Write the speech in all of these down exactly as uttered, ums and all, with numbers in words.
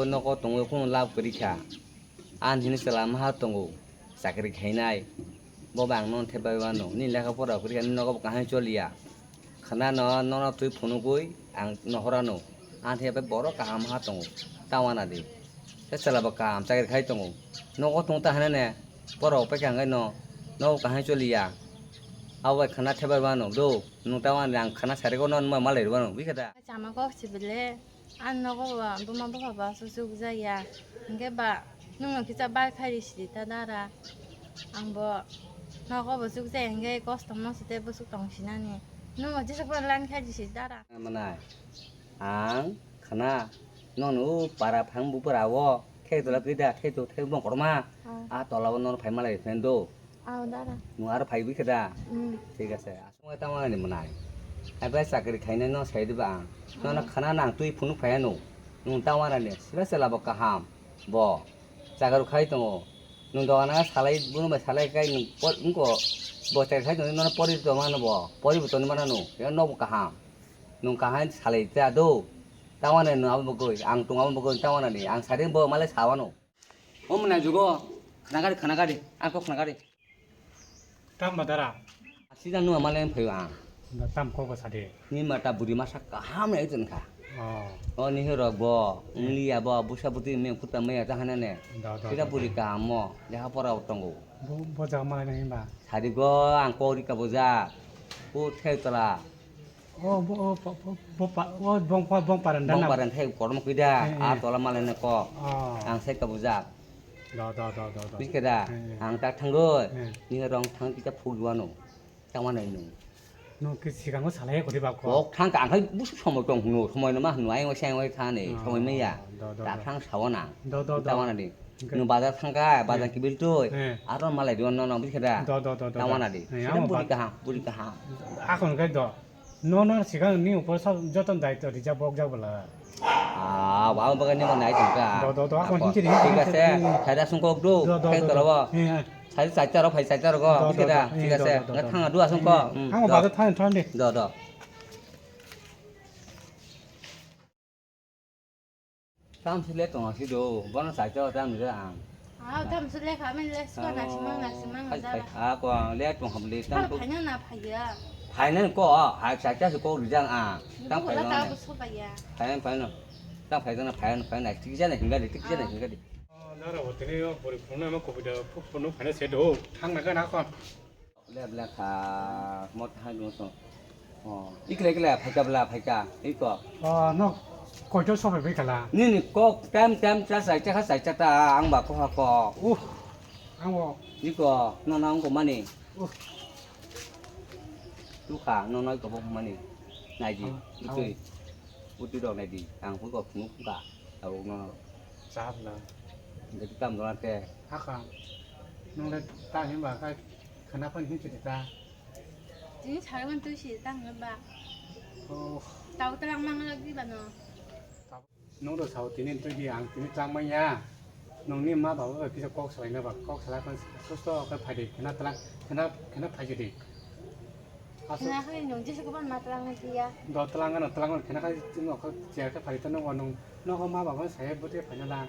bo nogo tongwi kunu lab kwrwi kha. Ani hini chwla maha tongo, chakri khainai. Bo bai ang nono thepbai mano. Nini lekha pora kwrwi kha, nini nogo bo kaham choliya. Khna no, nono twi phunugwi ang nohor ano. Ani thepbai borok kaham ha tongo. Ta wana di. Tei chwla bo kaham chakri khai tongo. Nogo tong ta hinane, borok pai kha hwnkhe no, nogo kaham choliya. Abo bai khna thepbai mano. Do, nwng ta wana di ang khna sari go no, numa malai rwano. Bui kha da? Chama kok sibile. Ang nogo bo buma bupha bo aswk chukjaya. Hinkhe ba nwngno kisa bai khai risi ta dara. Ang bo nogo bo chukjaya hinkhe kosto mosite bwswk tong sinani. Nwngno jesa phano line khai risi dara. Manai, ang khna nono para phang bupra o khe tola kida khe to thai bongkorma. Oh. A tola o nono phai malai phendo. Aw, dara. Nwng aro phaibi khe da? Mm. Thik ase. Aswk tamo ani mwnai. Abai chakri khainai no sai diba ang. Nono khna nang twi phunuk phaiya no. Nwng tamo ani sila sila bo kaham. Bo chakri khai tongo. Nwng dogana salai bunu bai salai kai nwng por wngko bo chakri khai tongo nono pori to mano bo. Pori bo toni mano no. Ya no bo kaham. Nwng kaham salai ta do. Tamo ani nwng abo bo goi. Ang tong abo bo goi tamo ani. Ang sari bo malai sawano. O mwnai jugo khna gari khna gari. Ang ko khna gari. Tam ba dara? Sida numa malen phaio ang. Da tam kok ba sadi. Ni mata buri masa kaham nai tun kha. Oh. O ni hero bo, ngliya bo, busa buti me kuta me ta hanane. Da, da, sida da, buri da. Kaham mo, leha pora tongo. Bo, bo jaga malai nai ba. Sadi go ang kok rika bo ja. Ko thai tala. Oh, bo, oh, bo, bo, bo, pa-, oh, bong, bong, bong paran da. Bong na? Paran thai korom kida, eh, eh. A tola malai na ko. Oh. Ang sai ka bujak. Da, da, da, da, da. Bujke da? Eh, eh. Ang tak thangoi. Eh. Ni rong thang kita phuk duano. Tang mana inu. No ke sigang ko salai ko di ba ko. Kok thang ka ang khai busu somoi tong hunu, somoi no ma hunu, ayang sai ayang thane, oh, somoi meya. Da, da, da. Tak thang sawana. Da, da, da. Tang mana di. Hingke. No bazar thangka, bazar eh. Kibil tui. Eh. Aro malai di, no, no, bujke da? Da, da, da, da, da. Tang mana di? Eh, sida amo buri ba- kaham, buri kaham. Akon kai do. No, no, sigang ni upor sob joton daityo rijak bok jak bwla. Ah, wa bagan ni ma nai tongka. Da, da, da, akon hingke di, hingke di. Thik ase, thaida sungkok do, do, do, thai do, tolabo. Eh, eh. Thai chaita ro, phai chaita ro go, da, bujke da, da? Eh, thik ase. Da, da, da, da. Thang adu asung ko. Eh, eh. Hmm, ang do. Bazar thang thang di. Da, da. Tam si le tong si do, bono sai to tam ni ang. Ah, tam si le kha min le suka na simang na simang na da. Ah, ko le tong ham le tam ko. Phaina na phaiya. Phaina ko, ah, sai ta si ko rijang ah. Tam phaina. Phaina, phaina. Tam phaina, phaina, phaina. Tik jana hinga de, tik jana hinga de. Dara hotene yo bori phone ma ko bida phone phaina se do. Thang na ga na ko. Lep lekha, mo thang dong song. Oh, ikle ikle phaika bla phaika, iko. Oh, no, koito sobai bai kala. Nini kok tem tem cha sai cha kha sai cha ta ang ba ko ha ko. Uh, ang bo. Iko, no no ang ko mani. Uh. Tu kha, no no iko bo mani. Naidi, utui. Utui rok naidi. Ang phungo phungo phungkha. Tabuk no. Chahap na. Hingke twi tam dona te. Hakha. Nung le ta himba kha khana phani hinchini ta. Tini sawi wan twi si tang himba. Oh. Tau tlang mang lagi bano. Nung do sao tini twi di ang tini tlang manya. Nungni ma baba bai kisa kok salaina ba, kok salai phano susto khe phaidi, khena tlang, khena, khena phaidi. Aswk. Khena khai nung jesa koban ma tlang na tiya. Do tlang ano, tlang ano, khena khai tini okho chair khe phaidi ta nung, nung ma baba sai bote phaina la.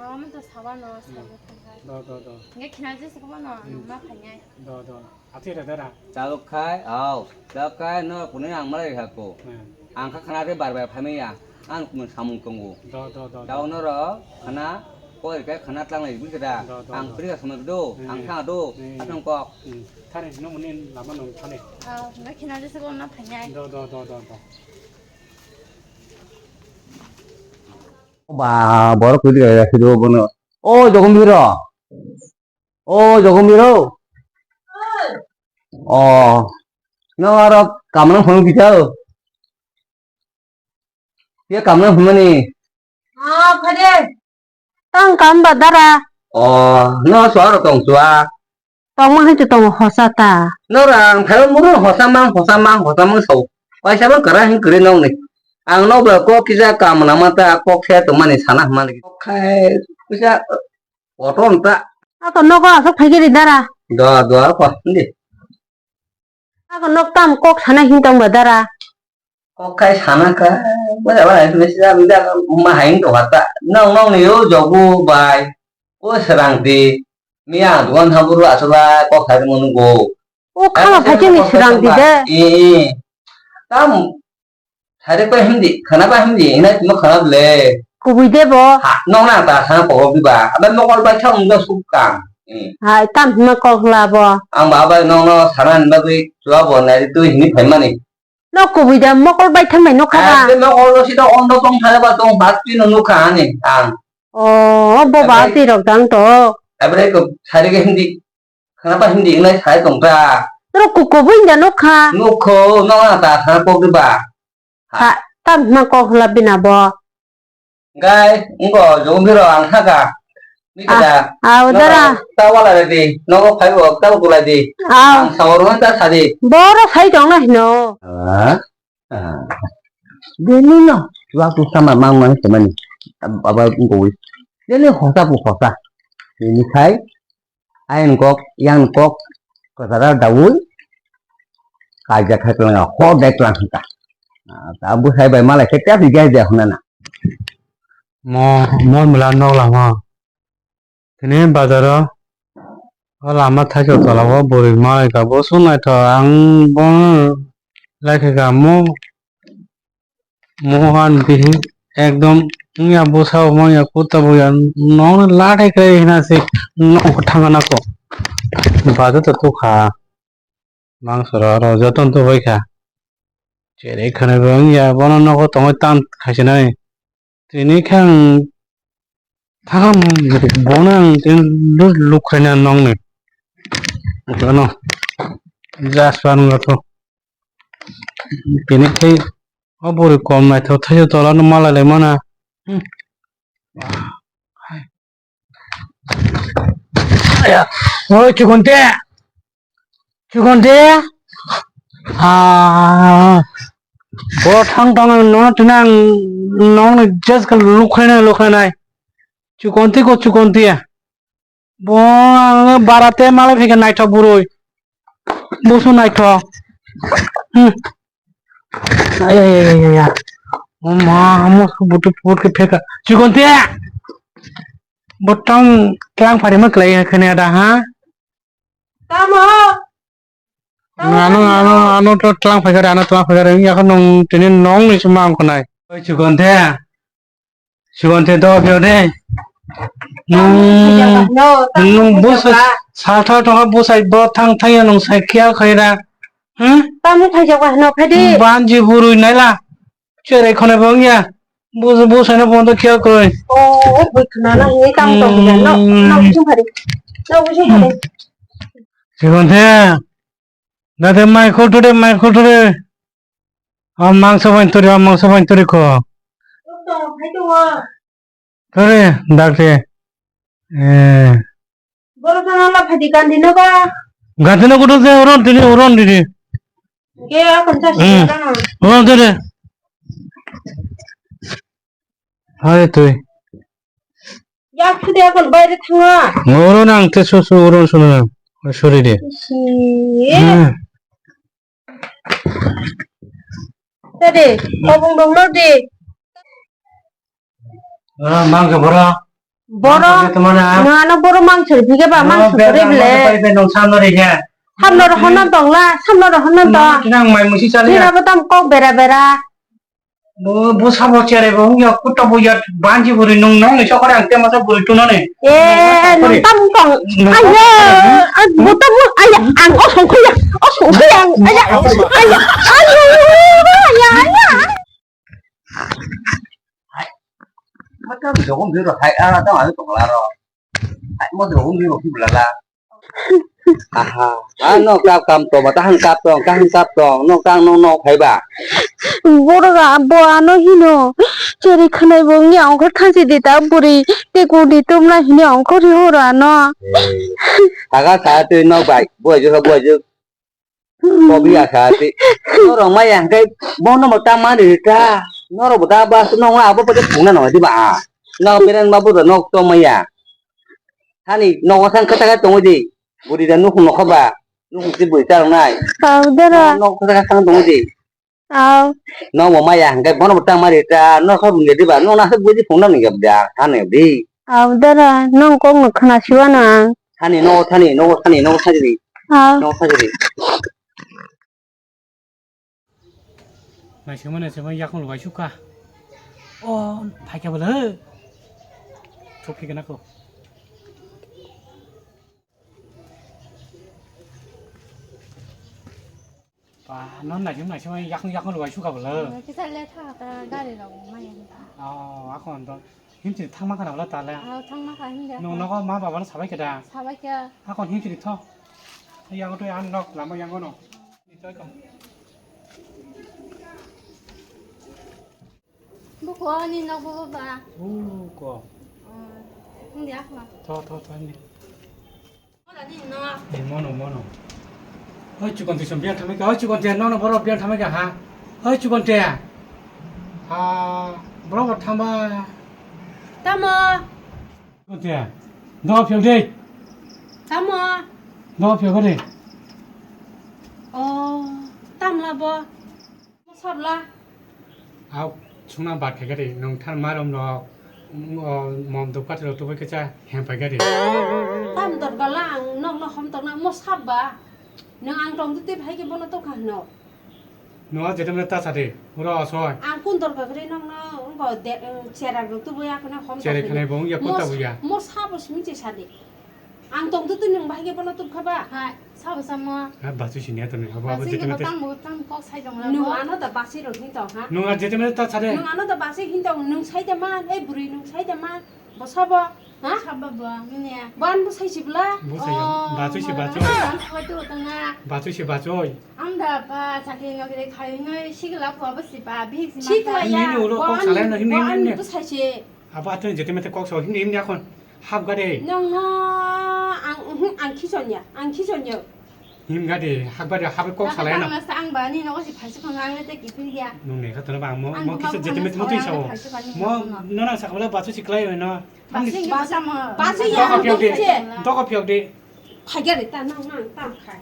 Oh, mo to sawa no, hmm, sawa thang khai. Do, do, do. Nge khena jesa koban no, hmm, nung ma phainai. Do, do. Ati da dara. Chalok khai, au. Chalok khai, no, kunu ang malai ha ko. Hmm. Ang kha khana de bar bar phaimaya. Ang kumun samung tongo. Do, do, do, do. Tao noro khana, koi kai khana tlang lai bui kada. Do, do, ang do. Pri ka samung do, hmm, ang kha do, hmm, atong kok. Hmm. Thani no muni lama nong thani. Ah, no khina jese ko na phanyai. Do, do, do, do, do. Ba, borok kudi ga sido bono. O, jokom biro. O, jokom biro. O, no aro kamna phone kita. Ye kamna phone mani. Ah, phade. Tang kam ba dara. O, no so aro tong chua. Tong ma hai tongo hosa ta. No rang thai muru hosa mang, hosa mang, hosa mang so. Paisa bang kara hin kre nong ni. Ang no ba kok kisa kam na ma ta kok se to mani sana mani. Kok khai kisa Kotom ta. Ako nogo asok phaikhe ri dara. Do, do, ako, hindi. Ako nok tam kok sana hintong ba dara. Kok khai sana ka, bo jaba hai mesi da, da, ma hai to hata. Nong, nong ni yo jogu bai. O serang di. Miya duan haburu asala kok khai mo nugo. O khama phaikhe ni serang di de. Eh, eh. Tam Sari pa hindi, khana pa hindi, ina timo khana le. Kubui de bo. Ha, nong na ta khana ko bi ba. Aba mokol bai thang do suk kang. Hmm. Hai, tam hima kok la bo. Ang ba bai nong no sana ni bagwi chua bo nai tu hini phai mani. No kubui da mokol bai thang bai no khana. Hai, mokol lo si do on do tong thang ba tong ba ti no nu kha ni ang. Oh, bo ba ti rok dang to. Abre ko sari ke hindi. Khana pa hindi nai sai tong ta. Toro kuko bo inda nukha. Nukho, nong na ta khana pok di ba. Ha, tam na kok hla bina bo. Gai, ngo, jom biro ang thaka. Ni kada. Ah, ah, dara. Ta wala re di, nogo phai bo, ta tulai di. Ah. Ang sawar ta sadi. Boro sai tong na hino. Ah. Ah. Bini no, waktu sama mang mang semani. Aba ngoi. Bini hosa pu hosa. Bini khai, ain kok, yang kok, kosara daul, kaja khai tlang, ho dek tlang hita. Ah, ta bu sai bai malai khe kya bijai dia hunana. Mo, mo mila nok lama. Tini bazaro o lama thaisok tola o bwrwi malai ka, bo song naithok, ang bono laikha ka mo, mohan bihi ekdom wngya bwsa bo manya kutta buya nokni lathai kwrwi hwnwi se nok thangna nako bazar to tukha. Mangso rok rw jotono tubuikha. Cherwi khwnwi bo wngya, bono nogo tongwi tam khaisinai. Tini khe ang thangam bono ang tini luk khaina nokni. Bono just wanw to. Tini khe o bwrwi kom naithok thaio tolano malai laimana. Hmm. Oi, Chikonte! Chikonte! Ah, bo thang thang no tini ang nokni just khe lukhainai lukhainai. Chikonte ko Chikonte. Bo ang barate malai phaikha naithok bwrwi. Busu naithok. Hmm. Ay, ay, ay, ay, ay, ay. O ma, amo su butu put ke pheka. Chikonte! Botong tlang phari ma klai khane ada, ha? Tamo? Ano, ano, ano to tlang phai kare, ano tlang phai kare. Ya kan nong tini nong ni sumang khonai. Oi, Chikonte. Sigon te do beo de. Nung, nung busai, salthar tongkha busai bo thang thang ya nung sai khiyal khaira. Hmm? Tamo khaijak ba hino phadi. Banji burui naila. Cherai khone bo wngya. Bus, busai no bo to khiyal kroi. Oh, bui khna na hini kam tong ya. No, no, bising phadi. No, bising phadi. Sigon te. Dade mai khol thode, mai khol thode. O mangso bai turi, o mangso bai turi ko. Turi, dakti. Eh. Borok thangna la phadi kandi no ba. Gati no kudu se oron tini, oron tini. Ke akon ta. Hmm. Oron tini. Hai tui. Yak sude akon baire thanga. Oron ang te su su oron sunu nang. Sorry de. Si. Hmm. Tade, kobong dong no de. Ah, mangsa boro. Boro. Mangsa boro mana? Nang ano boro mangsa bige ba mangsa boro bele. Pai pai nong samno re ya. Samno ro hono tong la, samno ro hono tong. Nang mai musi chale ya. Nira bo tam kok bera bera. Bo, bo sabo chere bo, ya kutta bo ya banji bori nong nong ni sokore ang tema sa bori tuno ne. Eh, nong tam kong. Ayo, bo tam ayo, ang osong khoya, osong khoya, ayo, ayo, ayo, ayo, ayo. Hai. Mata jogon biro hai, ah, tama tong la ro. Hai, mo jogon biro ki bulala. Aha, ah, no kap kam to, mata han kap tong, kap han kap tong, no kang no no khaiba. Borok a, bo ano hino, cheri khanai bo wngya, ongkha thansi di ta buri, te kuni tumla hini ongkha ri horo ano. Eh, taga sa twi nok bai, bo ajo, bo ajo. Kobi asa ati. Norok maya hwnkhe bono bo tangma ri ta. Norok bo ta bus no abo pore phungna nang diba a. No beren babu ro nok tong maya. Hani nogo sang kata kata tongwi di. Buri da nukhung nokha ba. Nukhung si bui ta nai. Kau dara. Nok kata kata tongwi di. Aw. Nokbo maya hwnkhe bono bo tangma ri ta, nokha bungya diba, nokna aswk buji phunuknani khe da, thani di. Aw, dara, nong kokno khna siwano ang. Thani, nogo thani, nogo thani, nogo thani di. Aw. Nogo thani di. Naisingma, naisingma, yakung lwbai sukha. O, phaikha bwlw. Thuphi gwnakho. Ba, non naising naising yakung yakung lwbai sukha bwlw. Kisa le tha ta gari rok maya. Oh, akon to himchini thangma khana bwlw tale. Ah, thangma kha himde. Nung nogo ma baba no sabai khe da. Sabai khe. Akon himchini tho. Yango to an nok lama yango no. Buko ani nok bo ba. Buko. Hindi ako. Tho tho tho ni. Wala ni no. Ni mono mono. Oi chukon ti som biya thamika, oi chukon ti nono boro biya thamika ha. Oi chukon ti. Ha, boro boro thamba. Tamo. Chukon ti. Do phiyok de. Tamo. Do phiyok de. Oh, tamla bo. Sabla. Au, sungna bat khaikha de, nwng than marom no, o, mom dok pathar rok tubui khe cha hem phaikha de. Tam dorkar la ang nok no hom tokna mo sab ba. Nwng ang tong tei phai khe bono tokha hino. Nwng a jetemne ta sa de, ura asoi. Ang kun dorkar khe nok no, ngo de, cherak rok tubui akhne hom tokha. Cherak khanai bo ya kota buya. Mo sabo simi che sa de. Ang tong tu tu nwng bahai khe bono tubkha ba? Hai, sabo samo. Ha, bachu sini ato ni, abo, abo, bachu jetemne khe te. Tang bo tang kok sai tong la. Nwng ano da bachu rok hin tong ha. Nwng a jetemne ta sare. Nwng ano da bachu hin tong, nwng sai de man, ei bwrwi nwng sai de man. Bo sabo, ha? Sabo bo, manya. Ban bo sai si bwla? Bo sai, oh, bachu si, bachu. Ban thoi tu tong na. Bachu si, bachu. Ang da ba chakri nokri khai ngai sigla ko bo si ba, bihik si ma. Sigla ya. Nini ulo kok salai no, himni, himni. Bo sai si. Abo atwng jetemne kok sao, himni, himni akhon. Hap gade. Nong no ang, uhum, ang khichon ya, ang khichon ya. Him gade, hap gade, hap kok salai na. Ang ba ni nogo si phaisi khon ang le te kipir ya. Nung ne kha tono ba mo, mo kisa jetemne mo twi sao. Mo no nang sakbala bachu si klai no. Bachu ya. Doko phiyok de. Doko phiyok de. Phai gade ta nang nang tam khai.